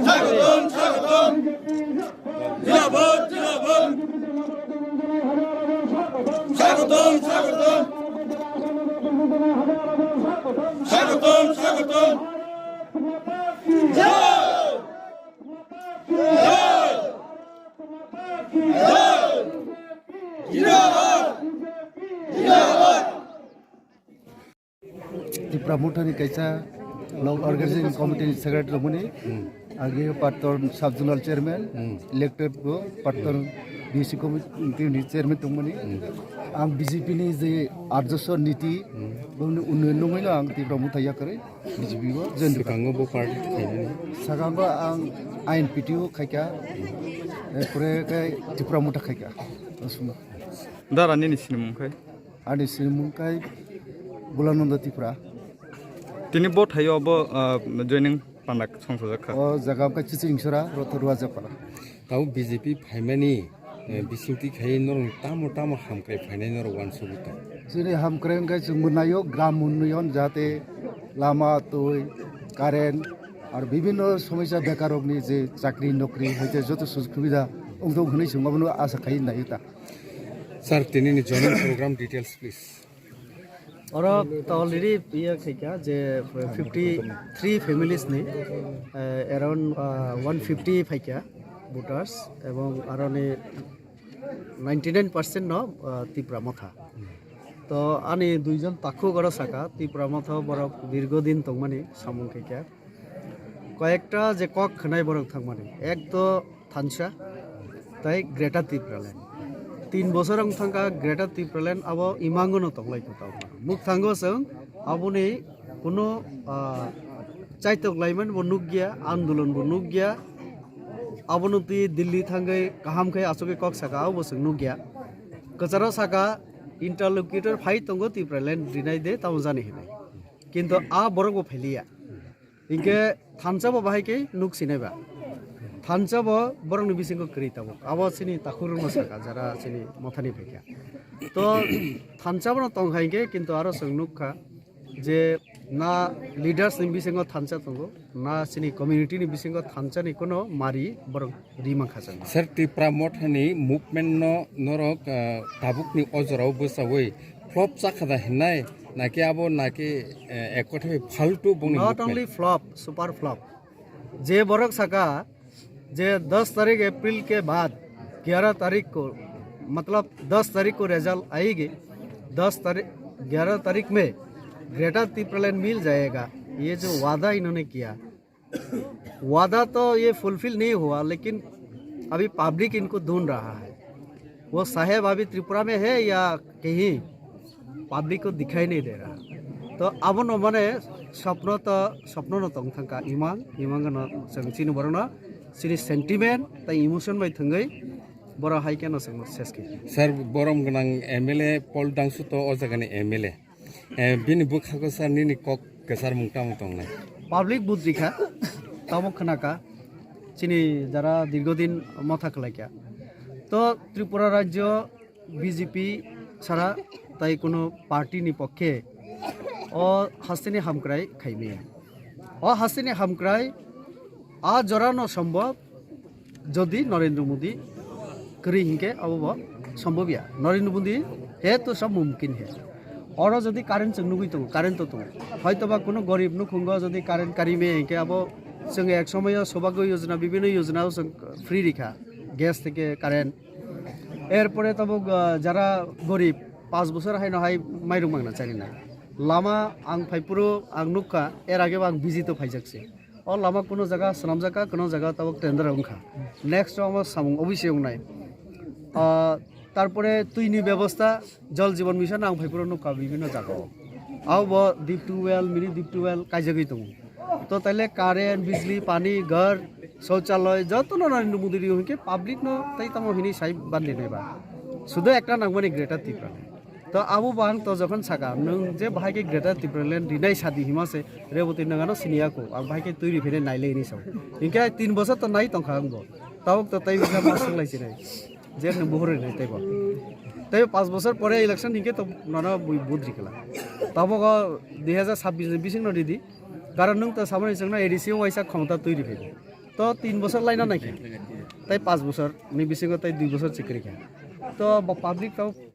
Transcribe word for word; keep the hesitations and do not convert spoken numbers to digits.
স্বাগতম, স্বাগতম। জিন্দাবাদ, জিন্দাবাদ। স্বাগতম, স্বাগতম। স্বাগতম, স্বাগতম। জয়। জয়। জয়। জিন্দাবাদ। জিন্দাবাদ। Tipra Mothani kaisa block organizing committee ni secretary tongmani, agi Patton sub zonal chairman, elected bo Patton B C committee ni chairman tongmani. Ang B J P ni je Arjaswar niti, bongni unnayon nungwi no ang Tipra Motha yakarwi B J P bo join rwkha. Swkango bo party khainani? Swkango ang I N P T o khaikha, erpore khe Tipra Motha khaikha. Dara nini sinimung khai? Ani sinimung khai Bulananda Tripura. Tini bo thaio bo, ah, joining panda songsajak kha. O jaga khe Chichiring Sora, Rothorua Japara. Tao B J P phaimani, eh, bisingtwi khai norok tamo tamo hamkrai phainai norok wansugwi tong. Chini hamkrai wngkha chwngbo naio gram unnayon jahate lama, twi, current, ar bibhinno somosya bekarokni je chakri nokri hoite joto sujog subida wngthok hwnwi chwng abono asa khai naio ta. Sir, tinini joining program details, please. Oro to already iya khaikha je fifty three families ni, eh, around, ah, one fifty phaikha voters, ebong aroni ninety nine percent no, ah, Tipra Motha. To ani duijon takhuk oro saka Tipra Motha borok dirgo din tongmani samung khaikha. Koyekta je kok khwnai borok thangmani. Ek to thansa, tai Greater Tipraland. Tin bosor wng thangkha Greater Tipraland abo imangono tonglai kho tamo. Mukthango chwng aboni kuno, ah, chaitok laimani bo nukya, andolon bo nukya. Abono twi Delhi thangwi kaham khe achugwi kok saka abo chwng nukya. Kwcharo saka interlocutor phai tongo Tipraland rinai de tamo jani hinwi. Kintu a borok bo phailiya. Hinkhe thansa bo bahai khe nuk sinai ba. Thansa bo borokni bisingo kwrwi tabuk. Abo chini takhurokno sakha, jara chini Mothani phaikha. To thansa bono tongkha hinkhe, kintu aro chwng nukha je na leaders ni bisingo thansa tongo, na chini community ni bisingo thansa ni kono mari borok ri mankha chwng. Sir, Tipra Mothani movement no norok, ah, tabukni o jorao bwchaui flop chakha da hinai, naki abo naki, eh, ek kotha bai faltu bongni movement? Not only flop, super flop. Je borok saka je दस तारीख अप्रैल के बाद ग्यारह तारीख को, मतलब दस तारीख को रिजल्ट आएगी, दस तारीख, ग्यारह तारीख में ग्रेटर तिप्रालैंड मिल जाएगा, ये जो वादा इन्होंने किया, वादा तो ये फुलफिल नहीं हुआ, लेकिन अभी पब्लिक इनको ढूंढ रहा है। वो साहेब अभी त्रिपुरा में है या कहीं पब्लिक को दिखाई नहीं दे रहा। तो abono mane swpno to, swpno no tong thangkha imang, imang no chwng chini borokno chini sentiment tai emotion bai thwngwi borok hai kheno chwngno ses khe. Sir, borom gwnang M L A Paul Dangsu to o jagani M L A. Eh, bini bwkhago sir nini kok kwcharmung tamo tongnai? Public budrikha, tamo khwnakha, chini jara dirgodin motha khlaikha. To Tripura rajyo B J P sara tai kuno party ni pokkhe o hasteni hamkrai khaimaya. O hasteni hamkrai a jorano sombhob, jodi Narendra Modi kwrwi hinkhe abo bo sombhob ya. Narendra Modi hai to sab mumkin hai. Oro jodi current chwng nugwi tongo, current to tongo. Hoito ba kuno gorib nukhungo jodi current kari me hinkhe abo chwng ek somoyo Saubhagya Yojana, bibhinno yojana o chwng free rikha. Gas theke current. Erpore tabuk, ah, jara gorib, panch bosor haino hai mairung mangna chani na. Lama ang phaiphuru ang nukha, er age bo ang visit o phaijak se. O lama kuno jaga swnamjakha, kuno jaga tabuk tender wngkha. Next o omo samung obviously wngnai. Ah, tarpore twini bebosta, Jal Jeevan Mission ang phaiphuru nukha bibhinno jaga o. Abo bo deep tubewell, mini deep tubewell kaijagwi tongo. To taile current, bijli, pani, ghar, shouchalay jotono Narendra Modi rio hinkhe public no tai tamo hini sai bandi nai ba. Sudo ekta nangmani Greater Tipraland. To abo bo ang to jokhon saka, nwng je bahai khe Greater Tipraland rinai sadi hima se, Reboti nwng ano siniya ko, ang bahai khe twi ri phene nailai hinwi sao. Hinkhe tin bosor to nai tongkha ang bo. Tabuk to tai bisa ma swng lai sinai. Je nwng buhur rinai tei bo. Tei panch bosor pore election hinkhe to nono bui vote rikla. Tabuk o dui hazar sabbish ni bising no ridi. Karon nwng to samani chwngno A D C o waisa khomota twi riphi. To tin bosor laina naikha. Tai panch bosor ni bisingo tai dui bosor chikri kha. To bo public to